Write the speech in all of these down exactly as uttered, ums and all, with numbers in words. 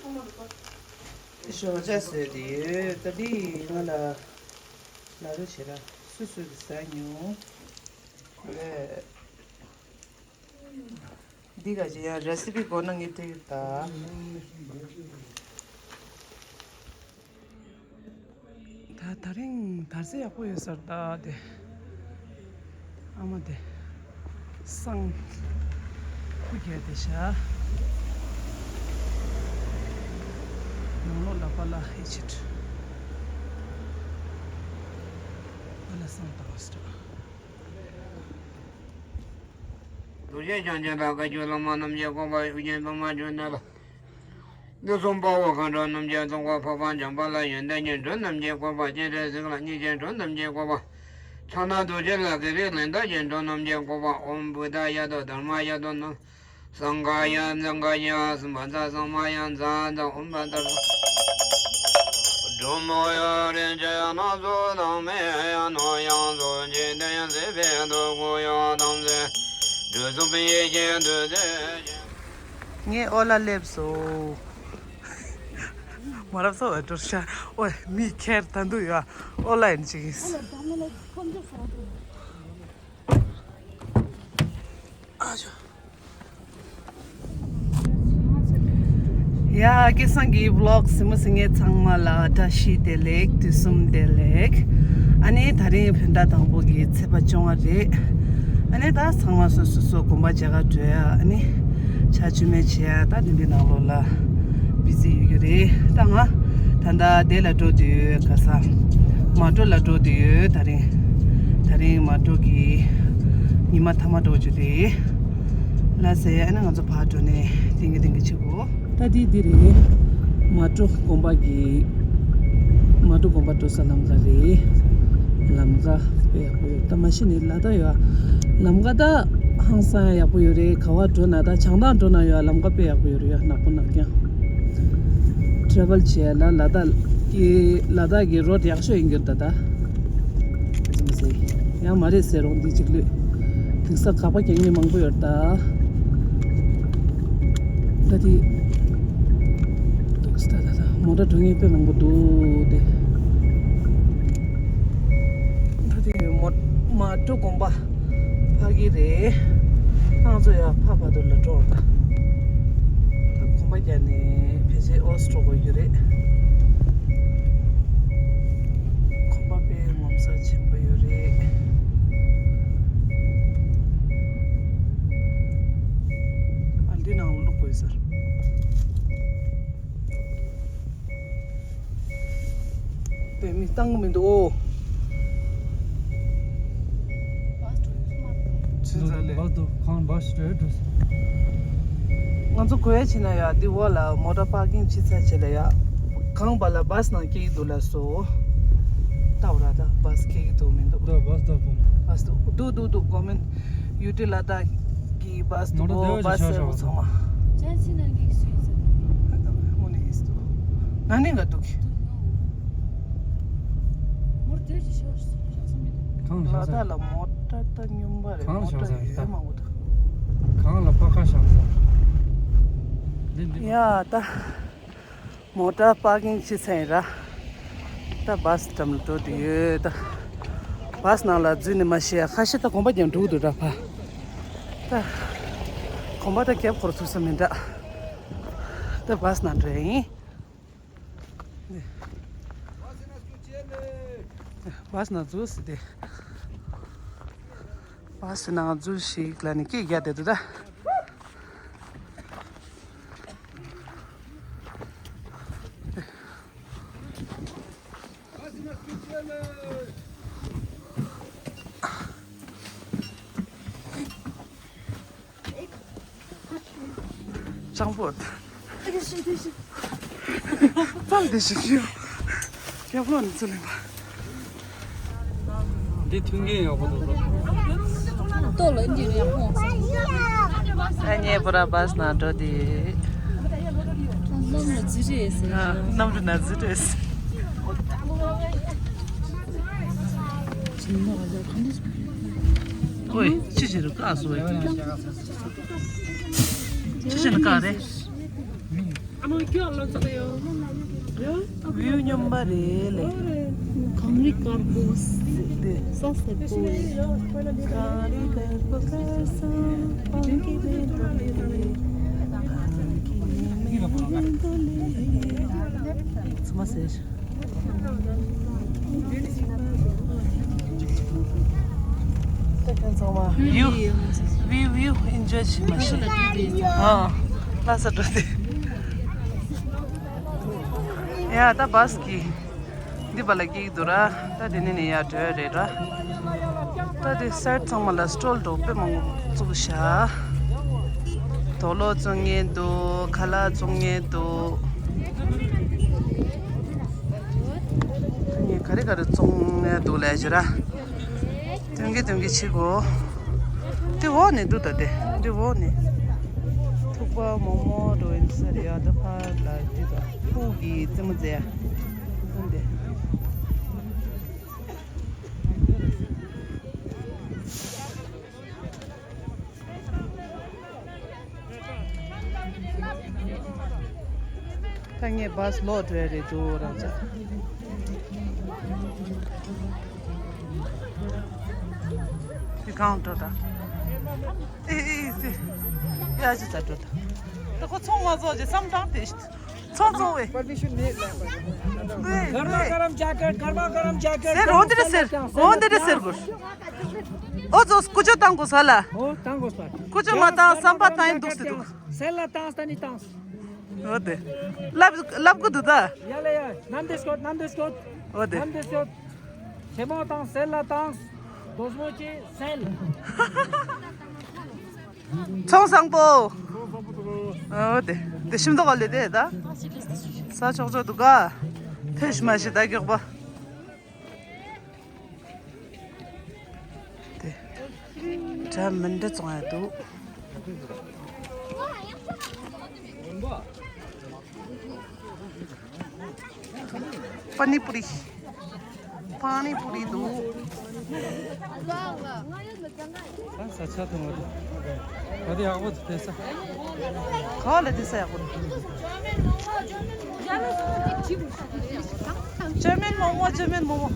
ཞོགས་ཇ་བཟོས་ཏེ་ཡོད། ད་འདི་ང་ལ་ལ་རུ་བྱེད་ལ་སུ་སུ་གི་ཟ་མྱོང་། ལས། འདི་ག་ཅི་ཡང་རེ་སི་པི་དགོས་ན་ངས་སྤྲད་ཀྱི་ད། ད་དེ་རིང་དར་ཚིལ་ཡག་པོ་ཡོད་ས་རེད་ད་དེ། ཨ་མ་དེ། སང་། ཁུ་རྒྱལ་དེ་ཤ། ནང་ལོགས་ལ་པ་ལ་ཧེ་ཆིད། པ་ལ་སང་དང་སྟ། རྡོ་རྗེ་འཆང་ཆེན་དང་བཀའ་བརྒྱུད་བླ་མ་རྣམས་ཀྱི་བཀོད་པ། ཡུལ་ཆེན་པདྨ་འབྱུང་གནས་ལ། དུས་གསུམ་དཔའ་བོ་མཁའ་འགྲོ་རྣམས་ཀྱི་བསྟོད་པ། འཕགས་པ་འཇམ་དཔལ་ལ་ཡོན་ཏན་གྱི་འགྲོ་རྣམས་ཀྱི་བཀོད་པ། སྤྱན་རས་གཟིགས་ལ་མཉེས་ཆེན་འགྲོ་རྣམས་ཀྱི་བཀོད་པ། ཕྱག་ན་རྡོ་རྗེ་ལ་བགེགས་རིགས་ལས་འདའ་ཞིང་འགྲོ་རྣམས་ཀྱི་བཀོད་པ། ཨོཾ་བུདྡྷཱ་ཡ་ཏོ་དྷརྨཱ་ཡ་ཏོ་ན། སངྒྷཱ་ཡ་ཛྙཱ་ཡ་སུ་བཛྲ་སངམ་ཡ་ཛ་ཛ་ཨོཾ་བཛྲ། སྒྲོལ་མ་ཡ་རིགས་ཀྱི་སྣ་ཚོགས་དང་མི་ཡ་ནོ་ཡང་སོ་འཇིག་རྟེན་སྲིད་པའི་སྡུག་ཀུན་ཡང་དམ་སྲི་སྒྲོལ་གསུམ་ཡེ་ཤེས་བདུད་རྩི། ངས་ཨོ་ལ་སླེབས་སོ། མ་རབས་སོ་འགྲོ་ཤ། ཨོ་མི་ཁྱེར་ད་འདུག་ཡ། ཨོ་ལ་ཡིན་ཅིག་ཡིན། ཨ་ཅོ། ཡ། སྐལ་བཟང་གི་བི་ལོག་གཟིགས་མོ་གཟིགས་མཁན་ཚང་མ་ལ་བཀྲ་ཤིས་བདེ་ལེགས། དུས་གསུམ་བདེ་ལེགས། ཨ་ནི་དེ་རིང་བོད་ཟླ་དང་པོ་གི་ཚེས་པ་བཅོ་ལྔ་རེད། ཨ་ནི་ད་ཚང་མ་སོ་སོ་སོ་དགོན་པ་མཇལ་ཁ་འགྲོ་ཡ། ཨ་ནི་ཕྱག་མཆོད་མེ་བྱེད་ཡ། ད་དེ་འདྲའི་ནང་ལོགས་ལ་བི་ཛི་ཡོད་ཀྱི་རེད། ད་ང་ད་ལྟ་དེ་ལ་འགྲོ་དུས་ག་ས་མལ་གྲོ་ལ་འགྲོ་དུས་ཡོད། དེ་རིང་དེ་རིང་མལ་གྲོ་གི་ཉི་མ་མཐའ་མ་འགྲོ་རྒྱུ་རེད། ལ་ཟེར། ཨ་ནི་ང་ཚོ་ཕར་འགྲོ་ནས་ལྡིང་གི་ལྡིང་གི་བྱེད་དགོས། ད་འདི་འདི་རེད། མལ་གྲོ་དགོན་པ་གི། མལ་གྲོ་དགོན་པ་འགྲོ་ས་ལམ་ཁ་རེད། ལམ་ཁ་དཔེ་ཡག་པོ་ཡོད། ད་མ་གཞི་ནས་ལ་དྭགས་ཡོད། ལམ་ཁ་ད་ཧང་སང་ཡག་པོ་ཡོད་རེད། ག་བ་འགྲོ་ན། ད་བྱང་ཐང་འགྲོ་ན་ཡོད། ལམ་ཁ་དཔེ་ཡག་པོ་ཡོད་རེད་ཡ། ནག་པོ་ནག་རྐྱང་། ཊེ་རེ་ཝལ་བྱས་ལ་ལ་དྭགས་ཀྱི་ལ་དྭགས་ཀྱི་རོཌ་ཡག་ཤོས་ཡིན་རྒྱུ་རེད་ད། ད། ཙམ་ཟེར། ཡང་མ་རེད་ཟེར་རོང་འདི་གཅིག་ལོས། དེང་སང་གག་པ་རྒྱག་མཁན་མང་པོ་ཡོད་ད། ད་དེ། འདུག་ས་ད་ད་ད་མོ་ཊ་འགྲོ་མཁན་དཔེ་མང་པོ་འདུག་སྟེ། ད་དེ་མོ་མལ་གྲོ་དགོན་པ་ཕ་གི་རེད། ང་ཚོ་ཡང་ཕ་བར་དུ་ལ་འགྲོ་བ་ད། ད་གོམ་པ་བརྒྱབ་ནས་ཕལ་ཆེར་ཨོ་སི་འགྲོ་དགོས་རྒྱུ་རེད། གོམ་པ་དཔེ་ངོ་མཚར་ཆེན་པོ་ཡོད་རེད། ཨ། འདི་ནང་བླུག་དགོས་ཟེར། དཔེ་མི་བཏང་གི་མི་འདུག་ཨོ། ཚུན་ཚ་ལས། བར་དུ་གང་བ་སི་སྤྲོད་འགྲོ་སོང་། ང་ཚོ་གོ་ཡ་ཕྱིན་ན་ཡ་འདི་འོག་ལ་མོ་ཊ་པར་ཀིང་བྱེད་ས་བྱེད་ལ་ཡ། གང་བ་ལ་བ་སི་ནང་སྐྱེལ་གྱི་འདུག་ལ་སོ། ལྟ་བ་ར་ད་བ་སི་སྐྱེལ་གྱི་འདུག་མི་འདུག་ད་བ་སི་ད་ཕོ། བ་སི་འདུག་འདུག་འདུག་འདུག་གོ་མིན། ཡུ་ཊི་ལ་དྭགས་ཀྱི་བ་སི་འདུག་མོ་ཊ་གོ་བ་སི་ཟེར་བོ་ཚང་མ། ཅན་སི་ནང་གི་སུའི་ཟེར། ཨོ་ནི་ཨིས་འདུག་ང་ནི་ང་འདུག་གི། མོར་དེ་ཅི་ཤོར་ཤོར་སོང་མི་འདུག་གང་ལ་ལ་ཤོར་ས། དྭགས་ལ་མོ་ཊ་ད་སྨྱོན་པ་རེད། གང་ལ་མོ་ཤོར་ཊ་ས་ཡོད་ད། མང་པོ་འདུག་གང་ལ་པ་ཁ་ཤར་ས། འདི་འདི། ཡ་ད། མོ་ཊ་པར་ཀིང་བྱེད་ས་ཡིན་ར། ད་བ་སི་འགྲམ་ལ་འགྲོ་དུས་ཡོད་ད། བ་སི་ནང་ལ་འཛུལ་ནས་མ་ཤེས་ཡ། ཁ་ཤས་ད་གོམ་པ་རྒྱབ་འགྲོ་གི་འདུག་ར་ཕ། ད། གོམ་པ་ད་རྒྱབ་འཁོར་ཐུབ་ས་མིན་འདྲ། ད་བ་སི་ནང་འགྲོ་ཡ་ཡིན། བ་སི་ནང་འཛུལ་སྲིད་དེ། བ་སི་ནང་འཛུལ་ཞིག་ལ་ནི་སྐད་རྒྱག་བསྡད་འདུག་ད། སྤྱང་པོ། ཙམ་དེ་ཞིག་ཡོད། རྒྱབ་ལོགས་ནས་ཚུར་ལེན་པ། འདི་མཐུན་རྐྱེན་ཡག་པོ་འདུག་ལོ། ལྟོ་ལ་འདི་ཡག་པོ་འོང་སོང་། ཨ་ནེ་པུ་ར་བ་སི་ནང་འགྲོ་དེ། གནམ་གྲུ་ན་ཟི་རེད་ཟེར། ཨ། གནམ་གྲུ་ན་ཟི་རེད་ཟེར། ཨོའི། ཅི་ཞིག་རུ་བཀག་སོང་བས། ཅི་ཞིག་ནི་བཀག་རེད། བིའུ་སྙོམས་པ་རེད་ལེ། གངས་རི་དཀར་པོ། འདི། ས་སེར་པོ། གངས་རི་དཀར་པོ་དཀར་ས། བང་གི་མེ་ཏོག་ལེ། བང་གི་མེ་ཏོག་ལེ། ཚང་མ་ཟེར། ཚང་མ་བིའུ། བིའུ། བིའུ་ཨེན་ཇོའི་བྱེད་མ་ཤེས། ཨ། ལྷ་ས་འགྲོ་དེ། ཡ་ད་བྷ་སི་གི་འདི་བ་ལ་སྐྱེལ་གྱི་འདུག་ར། ད་དེ་ནས་ནས་ཡར་འགྲོ་ཡ་རེད་ར། ད་དེ་སའིཌ་ཚང་མ་ལ་སི་ཊོལ་འདྲ་པོ་དཔེ་མང་པོ་བཙུགས་བཞག་དུག་ལོག་བཙོང་མཁན་འདུག་ཁ་ལག་བཙོང་མཁན་འདུག་ངས་ག་རེ་ག་རེ་བཙོང་ཡ་འདུག་ལབ་བྱས་ར། སྟོན་གྱི་སྟོན་གྱི་བྱེད་དགོས། དེ་འོག་ནས་འདུག་ད་དེ། དེ་འོག་ནས། ཐུག་པ་མོག་མོག་འདྲ་པོ་ཡིན་ས་རེད་ཡ། ད་ཕར་ལ་དེ་ད་ཕུག་གི་རྩེད་མོ་རྩེ་ཡ། འདི། ད་ངས་བྷ་སི་ལོག་འགྲོ་ཡ་རེད་འདུག་རང་ཅག་དེ་གང་འགྲོ་ད། ཨེ་ཨེ་ཨེ། ཡ་ཅི་ཙ་འགྲོ་ད། ད་ཁོ་ཚོང་མ་ཚོགས་ཀྱི་བསམ་བཏང་དེ། ཚོང་ཚོང་བས། Permission need. ལོས་གརྨ་ལོས། ཀརམ་ཇེ་ཀེཊ། གརྨ་ཀརམ་ཇེ་ཀེཊ། ཟེར། འོ་འདི་རེད་ཟེར། འོ་འདི་རེད་ཟེར་དགོས། ཨོ་ཙོ་ཀུ་ཅོ་བཏང་དགོས་ས་ལ། ཨོ་བཏང་དགོས་པ། ཀུ་ཅོ་མ་བཏང་བསམ་པ་བཏང་ཡིན་འདུག་ཟེར་འདུག་སེལ་ལ་བཏང་སྟ་ནི་བཏང་། འོ་དེ། ལབ་ལབ་དགོས་འདུག་ད། ཡ་ལ་ཡ། ནམ་དེ་སྐོད་ནམ་དེ་སྐོད། འོ་དེ། ནམ་དེ་སྐོད། ཆེན་མོ་བཏང་སེལ་ལ་བཏང་། རྡོ་སྨོ་ཅི་སེལ། ཚོང་བཟང་པོ། ཨོ་དེ། དེ་ཤིང་ཏོག་ག་ལས་དེ་ད། ས་ཆོག་ཆོག་འདུག་ག་ཐོས་མ་ཤེས་ད་མགྱོགས་པ། དེ། འདྲ་མི་འདྲ་བཙོང་ཡ་འདུག་པ་ནི་པུ་རི། པ་ནི་པུ་རི་འདུག་ས་ཆ་དང་བ་དེ། བ་དེ་ཡག་པོ་འདུག་དེ་ས། ག་ལ་དེ་ས་ཡག་པོ་འདུག་ཅོ་མིན་མོག་མོག་ཅོ་མིན་མོག་མོག་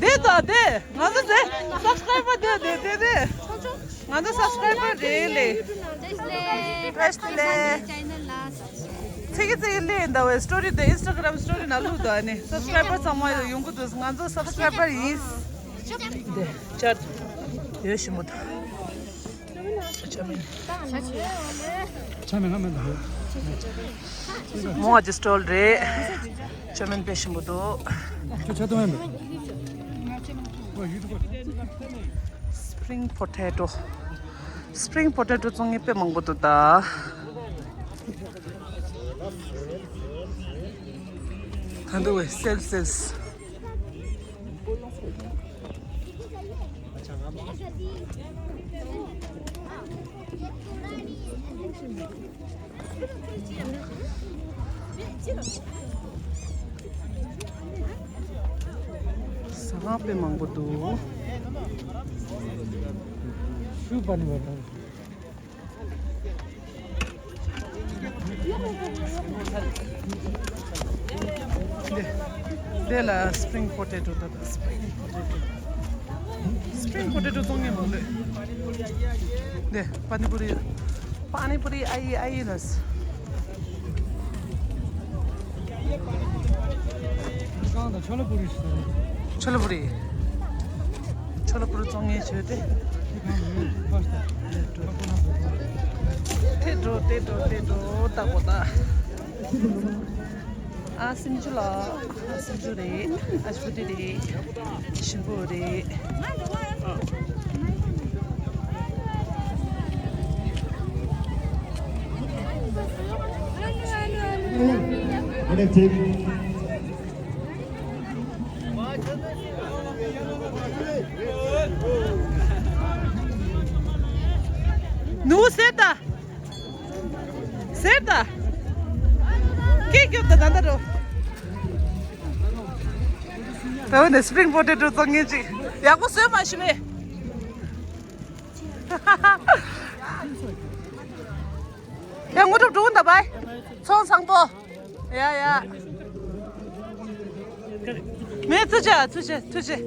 དེ་དང་དེ། ང་ཚོ་དེ་སབ་སི་ཀ་རའི་བར་དེ་དེ་དེ་དེ། ང་ཚོ་སབ་སི་ཀ་རའི་བར་རེད་ལེ། བཀྲ་ཤིས་བདེ་ལེགས། ཚེ་གི་ཚེ་གི་ལེ་ཡིན་ད་བས་སི་ཊོ་རི་དེ་ཨིན་སི་ཊ་གྷ་རམ་སི་ཊོ་རི་ནང་བླུགས་འདུག་ཨ་ནི་སབ་སི་ཀ་རའི་བར་ཚང་མ་ཡོང་གི་འདུག་ང་ཚོ་སབ་སི་ཀ་རའི་བར་ཡིན། དེ་ཅར་ཡོད་ཞིམ་པོ་དང་། ཆ་མེད། ཆ་མེད་ང་མེད་ད། མོ་ཨ་ཅི་སི་ཊོལ་རེད། ཅོ་མིན་དཔེ་ཞིམ་པོ་འདུག་ཁྱོད་ཆ་ཏོ་མེད་པས། སི་པི་རིང་པོ་ཊེ་ཊོ། སི་པི་རིང་པོ་ཊེ་ཊོ་བཙོང་མཁན་དཔེ་མང་པོ་འདུག་ད། ད་འདུག་བས་སེལ་སེལ། ཟ་ཁང་དཔེ་མང་པོ་འདུག་ཤུ་པ་ནི་བ་དང་། འདི་ལ་སི་པི་རིང་པོ་ཊེ་ཊོ་ད་ད་སི་པི་རིང་པོ་ཊེ་ཊོ། སི་པི་རིང་པོ་ཊེ་ཊོ་བཙོང་མཁན་མང་པོ་འདུག་འདི་པ་ནི་པུ་རི། པ་ནི་པུ་རི་ཨ་ཡི་ཨ་ཡི་ལ། ཆོ་ལོ་པུ་རི་ཞིག་ཆོ་ལོ་པུ་རི། ཆོ་ལོ་པུ་རི་བཙོང་མཁན་བྱོས་ཏེ། དེ་འགྲོ་དེ་འགྲོ་དེ་འགྲོ་ལྟ་བུ་ད། ཨ་སིམ་ཆུ་ལ། ཨ་སིམ་ཆུ་རེད། ཨ་ཆུ་དེ་རེད། ཞིམ་པོ་རེད། ནུ་ཟེར་ད། ཟེར་ད། སྐད་སྐྱོ་ད་ད་ད་རོ། ད་འོ་ནས་སི་པི་རིང་པོ་ཊེ་ཊོ་བཙོང་མཁན་ཅིག་ཡག་པོ་བཟོས་མ་ཤི་བས། ཡ་དངོས་གྲུབ་འགྲོ་གི་འདུག་བས། ཚོང་བཟང་པོ། ཡ་ཡ། མེ་ཐུགས་རྗེ་ཐུགས་རྗེ་ཐུགས་རྗེ་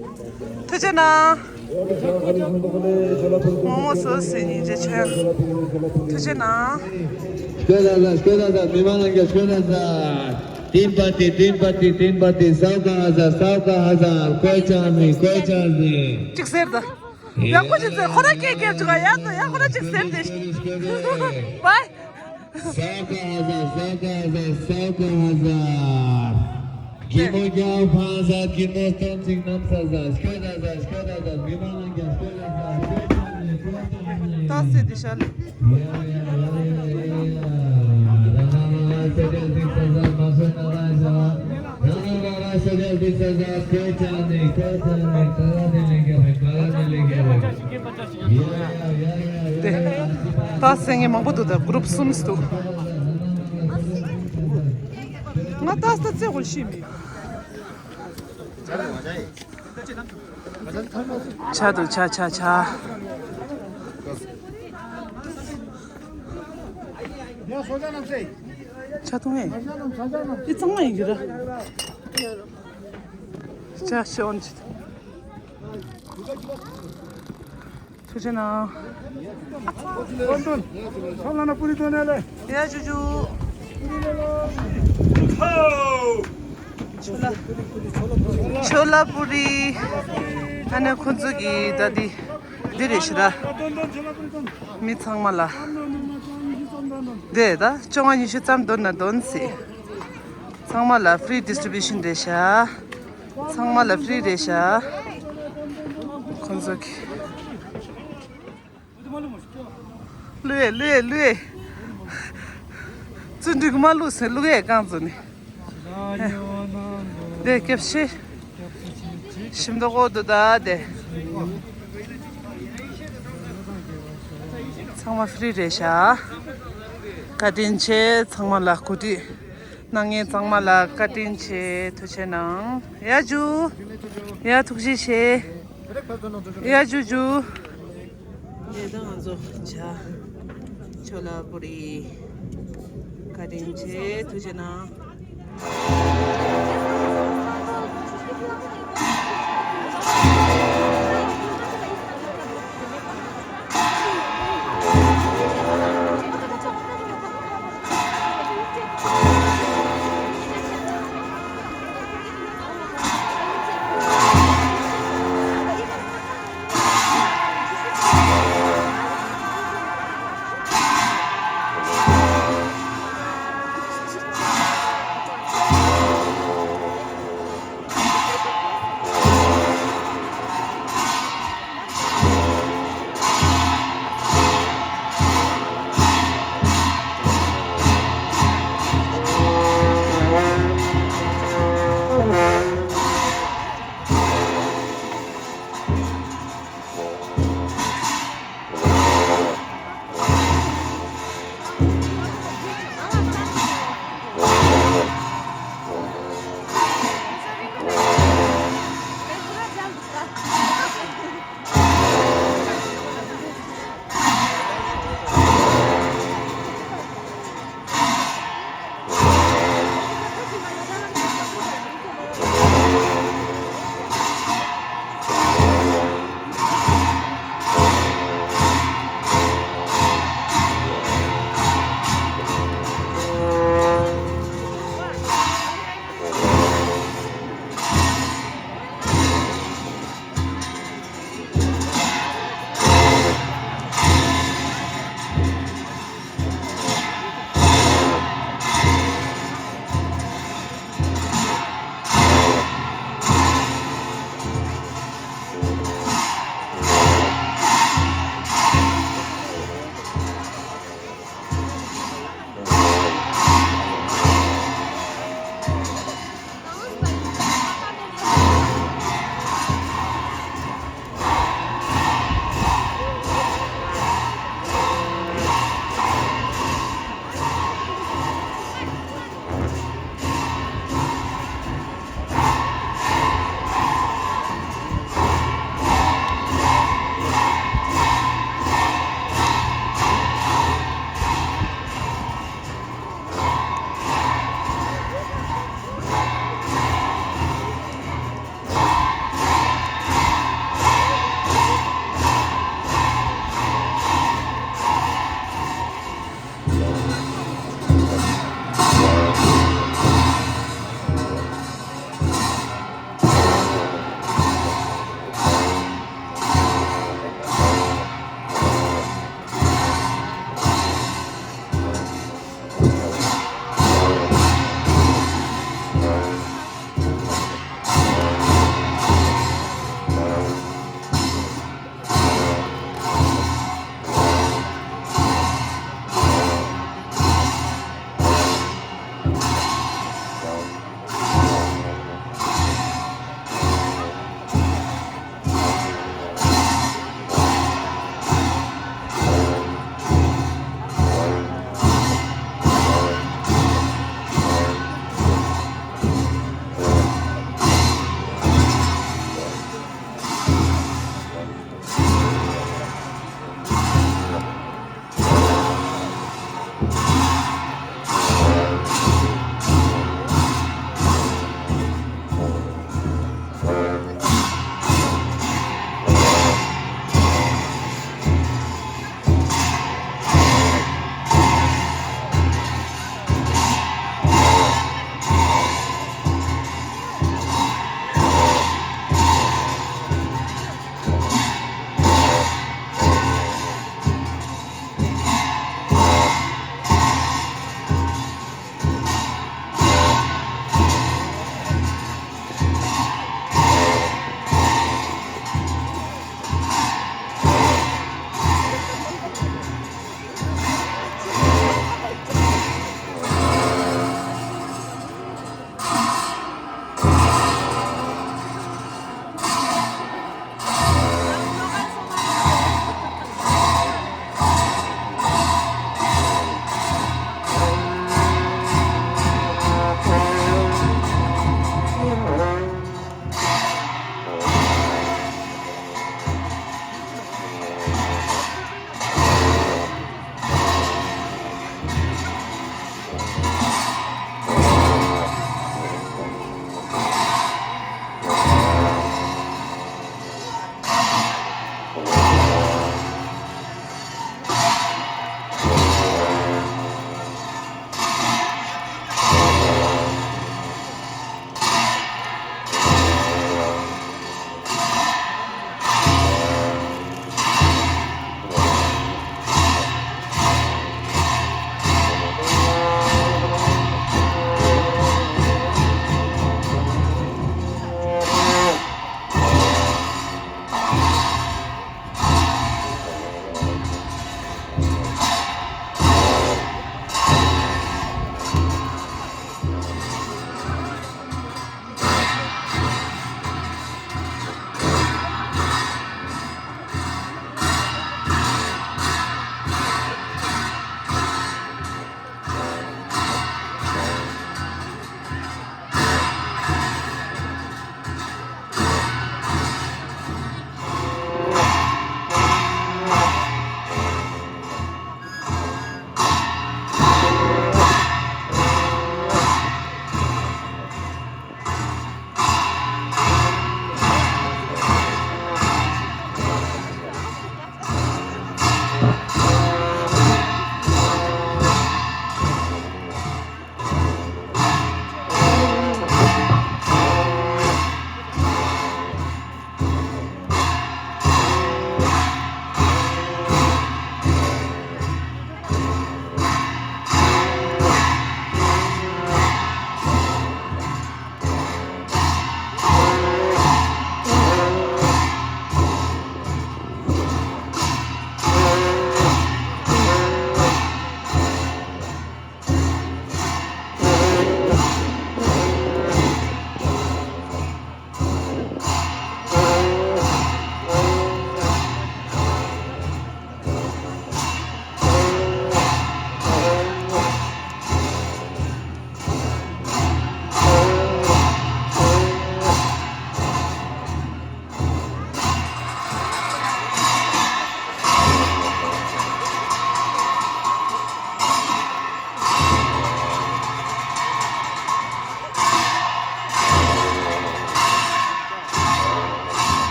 ཐུགས་རྗེ་གནང་། མོག་མོག་སོ་སོའི་སྙིང་རྗེ་ཆེ། ཐུགས་རྗེ་གནང་། སྐྱོད་ད་ཟ་སྐྱོད་ད་ཟ། མི་མང་ལ་རྒྱ་སྐྱོད་ད་ཟ། तीन पत्ती, तीन पत्ती, तीन पत्ती, सौ का हजार, सौ का हजार, कोई चांस नहीं, कोई चांस नहीं। གཅིག་ཟེར་ད། ཡག་པོ་ཅིག་ཟེར། ཁོ་ར་སྐད་སྐད་བཅུག་ཡ་ད། ཡ་ཁོ་ར་གཅིག་ཟེར་ཏེ། བཱའི། सौ का हजार, सौ का हजार, सौ का हजार। गिनो क्या पाँच हजार, गिनो तुम सिंह नम सजा, स्केदा जा, स्केदा जा, विमान क्या स्केदा जा, स्केदा जा, स्केदा जा। ད་སེ་དེ་ཤ་ལེ། या, या, या, या, या। रंगा मामा सजा, सिंह सजा, मासो नवाजा। रंगा मामा सजा, सिंह सजा, कोई चांद नहीं, कोई चांद नहीं, काला नहीं लेंगे भाई, काला नहीं लेंगे भाई। ད་སེང་གེ་མང་པོ་འདུག་ད་གུ་རུབ་གསུམ་འདུག་ང་ད་ས་ཚེ་གོ་ཤི་མི། ཆ་འདུག་ཆ་ཆ་ཆ། ཆ་འཐུང་ངེ་འདི་གཙང་མ་ཡིན་གྱི་ར། ཆ་ཤོན་ཆི། ཐུགས་རྗེ་གནང་། ཡ་ཇུ་ཇུ། ཆོ་ལ། ཆོ་ལ་པུ་རི། ཨ་ནི་ཁོ་ཚོ་གི་ད་འདི་འདི་རེད་ཤི་ར། མི་ཚང་མ་ལ། དེ་ད་བཅོ་ལྔ་ཉི་ཤུ་ཙམ་འདོན་ན་འདོན་སྲིད། ཚང་མ་ལ་ཕི་རི་ཌི་སི་ཊི་རི་བུ་ཤན་རེད་ཤག་ཚང་མ་ལ་ཕི་རི་རེད་ཤག་ཁོང་ཚོ་གི། ལུས་ལུས་ལུས། བརྩོན་འགྲུས་མ་ལུས་ཟེར་ལུས་གང་ཚོ་ནི། དེ་སྐྱབས་ཤི། ཞིམ་མདོག་གོ་དུ་ད་དེ། ཚང་མ་ཕི་རི་རེད་ཤག་བཀའ་དྲིན་ཆེ། ཚང་མ་ལ་གོ་སྒྲིག་གནང་མཁན་ཚང་མ་ལ་བཀའ་དྲིན་ཆེ། ཐུགས་རྗེ་གནང་། ཡ་ཇུ། ཡ་ཐུགས་རྗེ་ཆེ། ཡ་ཇུ་ཇུ། ཡ་ད་ང་ཚོ་ཇ་ཆོ་ལ་པུ་རི། བཀའ་དྲིན་ཆེ། ཐུགས་རྗེ་གནང་།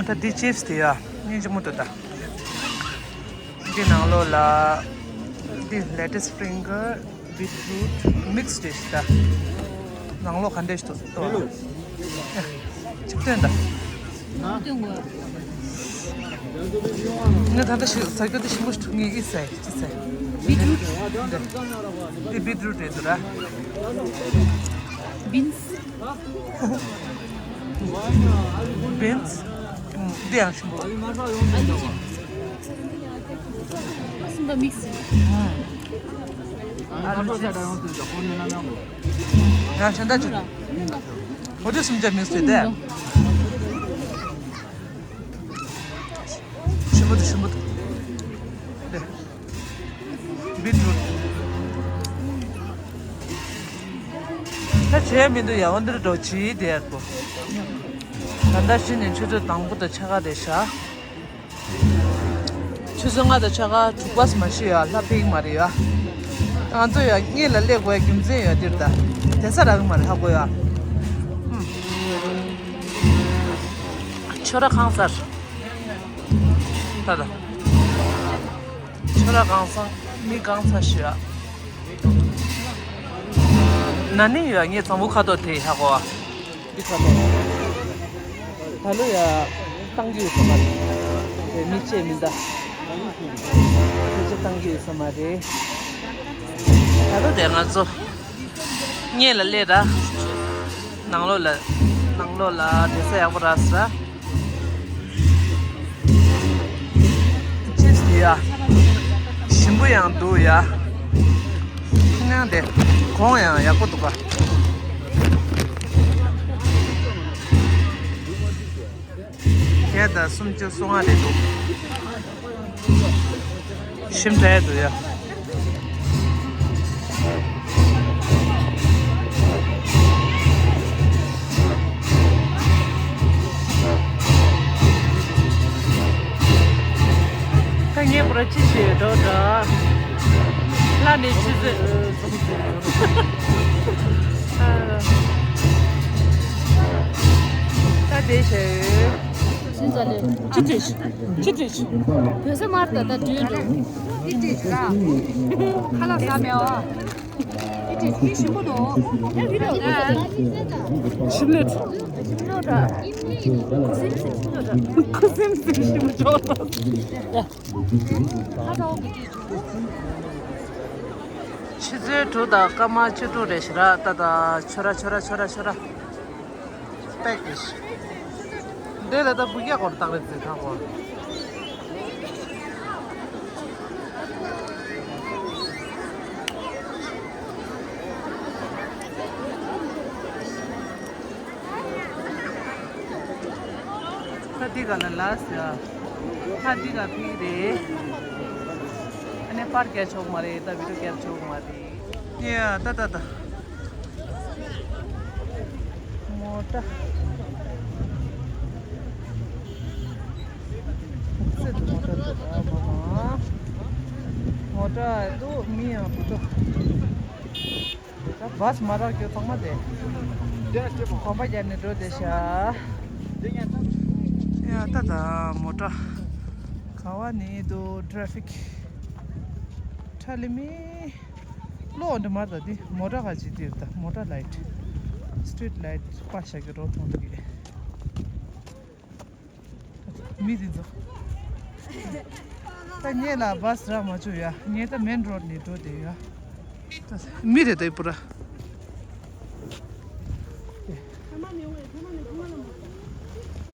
ད་འདི་ཅིབ་སི་དེ་ཡ། སྙིང་རྗེ་མོ་འདུག་ད། འདི་ནང་ལོགས་ལ། འདི་ལེ་ཊུ་སི་ཕི་རིང་གི་བིཊ་རུཊ་མིག་སི་རེད་ཤག་ད། ནང་ལོགས་ག་འདྲ་ཞིག་འདུག་ལྟོས། ཅིག་སྟོན་ད། སྟོན་དགོས། ངས་ད་ལྟ་ཞིག་ཟ་རྒྱུ་དེ་ཞིམ་པོ་ཞིག་འདུག་ངས་ཨི་ཟས་ཅི་ཟས། བིཊ་རུཊ། འདི་བིཊ་རུཊ་རེད་འདུག་ར། བིན་སི། བིན་སི། ཨུམ། འདི་ཡང་ཞིམ་པོ། ཨ་འདི་ཅི། སུམ་པ་མིག་སི། ཨ་ལུ་ཅིབ་སི། ཡང་གཞན་དག་ཅིག་ཕོ་ཊི་སུམ་ཅུ་མིག་སི་དེ། ཞིམ་པོ་འདུག་ཞིམ་པོ་འདུག་དེ། བིཊ་རུཊ། ད་བྱས་མི་འདུག་ཡ། འོ་འདིར་འགྲོ་བྱིས་དེ་ཡག་པོ། ད་ལྟ་གཞི་ནས་ཆུ་ཚོད་དང་པོ་དང་ཕྱེད་ཀ་རེད་ཤག་ཆུ་ཚོད་ལྔ་དང་ཕྱེད་ཀ་དྲུག་པ་སུ་མ་ཤི་ཡ་ལྷ་ཕེག་མ་རེད་ཡ། ང་ཚོ་ཡ་གཉིད་ལ་སླེབས་དགོས་ཡ་རྒྱུ་མཚན་ཡོད་འདིར་ད། དེ་ས་རག་གི་མ་རེད་ཧ་གོ་ཡ། ཧུམ། ཁྱོད་ར་ཁང་གསར། ད་ད། ཁྱོད་ར་གང་སང་མི་གང་ཚ་ཞུ་ཨ། ན་ནིང་ཡོད་ངས་གཙང་པོ་ཁ་ཐོག་དེ་ཧ་གོ་ཨ། འདི་ཁ་ཐོག་ད་ལོ་ཡ་བཏང་གི་ཡོད་ས་མ་རེད། དེ་མི་ཆེ་མི་འདའ། དེ་ཚོ་བཏང་གི་ཡོད་ས་མ་རེད། ད་ལོ་དེ་ང་ཚོ་གཉེན་ལ་སླེབས་ར། ནང་ལོགས་ལ། ནང་ལོགས་ལ་བསྡད་ས་ཡག་པོ་རག་སོང་ར། ཅིབ་སི་ཡ། ཞིམ་པོ་ཡང་འདུག་ཡ། ཁྱེད་རང་དེ་གོང་ཡང་ཡག་པོ་འདུག་ག་བརྒྱ་དང་སུམ་ཅུ་སོ་ལྔ་རེད་འདུག་ཞིམ་དྲགས་འདུག་ཡ། ད་ངས་པོ་ར་ཅི་བྱེད་འགྲོ་འགྲོ། ལ་ནས་ཆུ་ཚོད་ཙམ་ཟིན་འགྲོ། ད་དེ་བྱས། ཅི་འདྲ་ཞིག་ཅི་འདྲ་ཞིག་བོད་ས་མར་ད་ལྟ་འགྲོས་འགྲོ། ཅི་འདྲ་ཞིག་ར། ཁ་ལག་ཟ་མེད་ཨ། ཅི་འདྲ་ཞིག་ཞིམ་པོ་འདུག་ཞིམ་ལོས། ཞིམ་ལོས་ར། ཁུ་སིམ་སིམ་ཞིམ་ལོས་ར། ཁུ་སིམ་སིམ་ཞིམ་ལོས། ཁ་ཟ་འོ་གི་ཅི་ཆུ། ཆུ་ཚོད་དྲུག་དང་སྐར་མ་བཅུ་དྲུག་རེད་ཤག་ར། ད་ད་ཆོ་ར་ཆོ་ར་ཆོ་ར་ཆོ་ར། པེག་ཨིན། འདི་ལ་ད་སྦུག་ཡག་སྐོར་བཏང་རེད་ཟེར་ཐང་གོ། ད་འདི་ག་ལ་ལ་ཟེར། ད་འདི་ག་ཕིག་རེད། ཨ་ནི་པར་རྒྱག་ཆོག་མ་རེད། ད་བི་ཌིའོ་རྒྱག་ཆོག་མ་རེད། ཡ་ད་ད་ད། མོ་ཊ། ཚེ་མོ་ཊ་འདུག་ཨ་མ་མ། མོ་ཊ་འདུག་མི་ཡང་འདུག་ད་བཱས་མ་རག་རྒྱུ་ཚང་མ་དེ། གོམ་པ་རྒྱབ་ནས་འགྲོ་བསྡད་ཤག་ཡ་ད་ད་མོ་ཊ། ག་བ་ནས་འདུག་ཊ་རེ་ཕིག་ཁྲ་ལི་མི། གློག་འདི་མར་ད་འདི་མོ་ཊ་ག་ཅིག་འདིར་ད་མོ་ཊ་ལའིཊ། སི་ཊི་རིཊ་ལའིཊ་པར་བཞག་གི་རོ་མཐོང་གི། མི་འདི་ཚོ། ད་ངེད་ལ་བཱས་རག་མ་བྱུང་ཡ། ངེད་ད་མེན་རོཌ་ནས་འགྲོ་བསྡད་ཡ། ད་མི་རེད་ད་ཡི་པུ་ར།